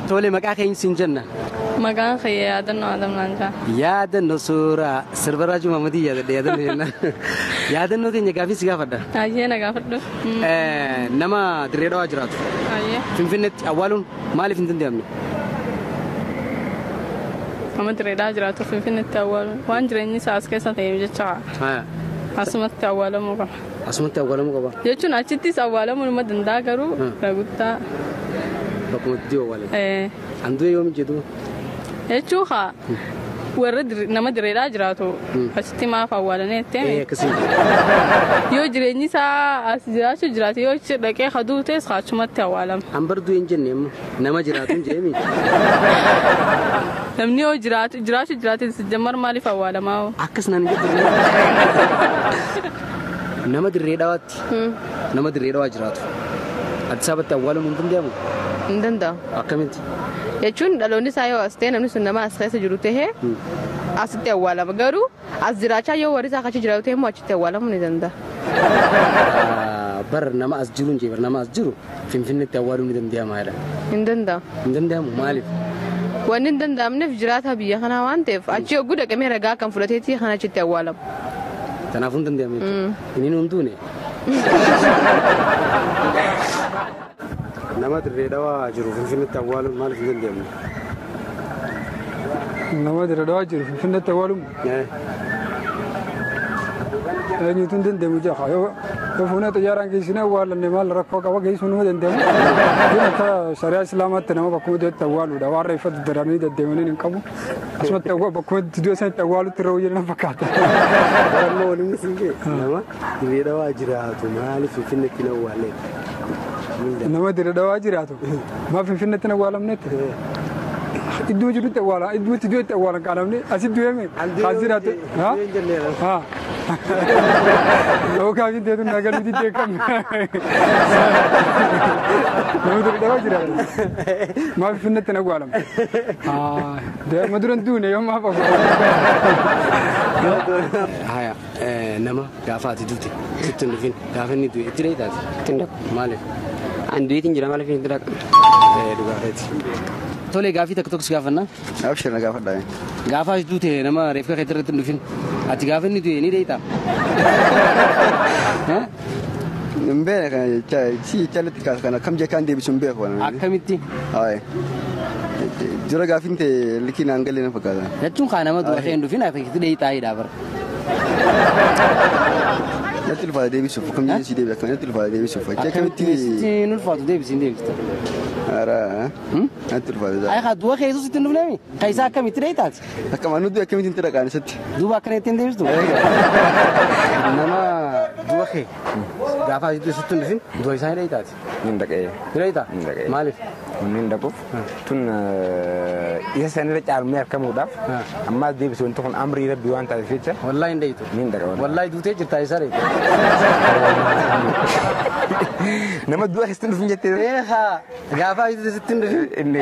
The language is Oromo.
Tole maqaa keenya siin jenna. Maqaan kiyya Yaadannoo Adam naan jedhama. Yaadannoo suuraa sirba Raajuu Mamadii yaadadha yaadannoo jenna. Yaadannoo teenya gaafii si gaafadha. Ayyee na gaafadhu. Nama Dirree Dhawaa jiraatu. Ayyee. Finfinneetti awwaaluun maaliif hin danda'amne? Nama Dirree Dhawaa jiraatu Finfinneetti awwaaluun waan jireenyi isaa as keessa ta'eef jecha asumatti awwaalamuu qaba. Asumatti awwaalamuu qaba. Jechuun achittis awwaalamuu numa danda'a garuu raguttaa. Bakkuma itti awwaalan. Andu'e yoom jedhu? Jechuun haa warra nama Dirree Dhawaa jiraatu achitti maaf awwaalanii jettee. Akkasii. Yoo jireenyi isaa as jiraachuu jiraate yoo achi dhaqee haduu ta'es achumatti awwaalama. An bar du'e hin jenne amma nama jiraatu hin jedhemi. Namni yoo jiraachuu jiraate jammar maaliif awwaalamaa? Akkas naan jettu. Nama Dirree Dhawaatti. Nama Dirree Dhawaa jiraatu. Addis Ababatti awwaaluun hin danda'amu? Hin danda'amu. Akkamitti? Jechuun dhaloonni isaa yoo as ta'e namni sun nama as keessa jiru ta'ee asitti awwaalama. Garuu as jiraachaa yoo warri isaa achi jiraatu ta'e immoo achitti awwaalamuu ni danda'a. Bar nama as jiru hin jee bar nama as jiru Finfinneetti awwaaluun ni danda'ama jedha. Hin danda'amu. Hin danda'amu maaliif? Wanni hin danda'amneef jiraata biyya kanaa waan ta'eef achi yogguu dhaqamee ragaa kan fudhateetii kan achitti awwaalamu. Kanaafuu hin danda'amu jechuudha. Inni nuun duune. Nama Dirree Dhawaa jiru Finfinneetti awwaaluun maaliif hin danda'amne? Nama Dirree Dhawaa jiru Finfinneetti awwaaluun eenyutu hin danda'amu jaa yoo fuunee xiyyaaraan geessinee awwaalanne maal rakkoo qaba geessuu numa danda'amu. Kun akka shari'aa islaamaatti nama bakkuma du'etti awwaaluudha. Waan reeffa daddaranii deddeemaniin hin qabu. Asumatti bakkuma du'e sanitti awwaalutti irra wayya nama fakkaata. Amma waliin siin jee nama Dirree Dhawaa jiraatu maaliif Finfinneetti hin awwaalle? Nama Dirree Dhawaa jiraatu maaf Finfinneetti hin awwaalamnetti? Iddoo jirutti awwaala iddoo itti du'etti awwaalan qaanamni asi du'eeme as jiraatu. Yookaan hin teetu nagaa nuti beekamne. Nama Dirree Dhawaa jiraatu maaf Finfinneetti hin awwaalamne? Amma duran duune yoo maaf awwaalamne? Haya nama gaafa ati duute sitti hin dhufin gaafa inni du'e itti dheeytaati. Itti hin dhaqu. Maaliif? An du'eetiin jira maaliif hin dhaqu? Dhugaafeeti. Tole gaafii takka tokko si gaafanna. Abshir na gaafadha. Gaafa ati duute nama reeffa keetti irratti hin dhufin ati gaafa inni du'e ni dheeytaa? Hin beekne kana jecha si jechaalatti kaas kana akkam jechaan deebisu hin beeku. Akkamitti? Hayi. Dura gaafiin ta'e likii naan galee na fakkaata. Jechuun kaa nama du'a hin dhufin ati itti dheeytaa hidhaa bara. Natti ulfaata deebisuuf akkam jechuun si deebi akkam natti ulfaata deebisuuf. Akkamitti sitti hin ulfaatu deebisiin deebista. Haaraa. Natti ulfaata. Ayi haa du'a keessu sitti hin dhufneemi? Keessaa akkamitti dheeytaati? Akkam anu du'a akkamitti hin dhaqaan isatti? Duuba akkana ittiin deebistu? Nama du'a kee gaafa asitti sitti hin dhufin du'a isaa hin dheeytaati? Hin dhaqee. Hin dheeytaa? Hin dhaqee. Maaliif? Inni hin dhaquuf tun isa sanirra caalmee argamuudhaaf ammaas deebisu wanti kun amrii rabbii waan taateef jecha. Wallaahi hin dheeytu. Ni hin dhaqa. Wallaahi duutee jirtaa isaa dheeyta. Nama du'a keessatti hin dhufin jettee. Gaafa asitti sitti hin dhufin. Inni.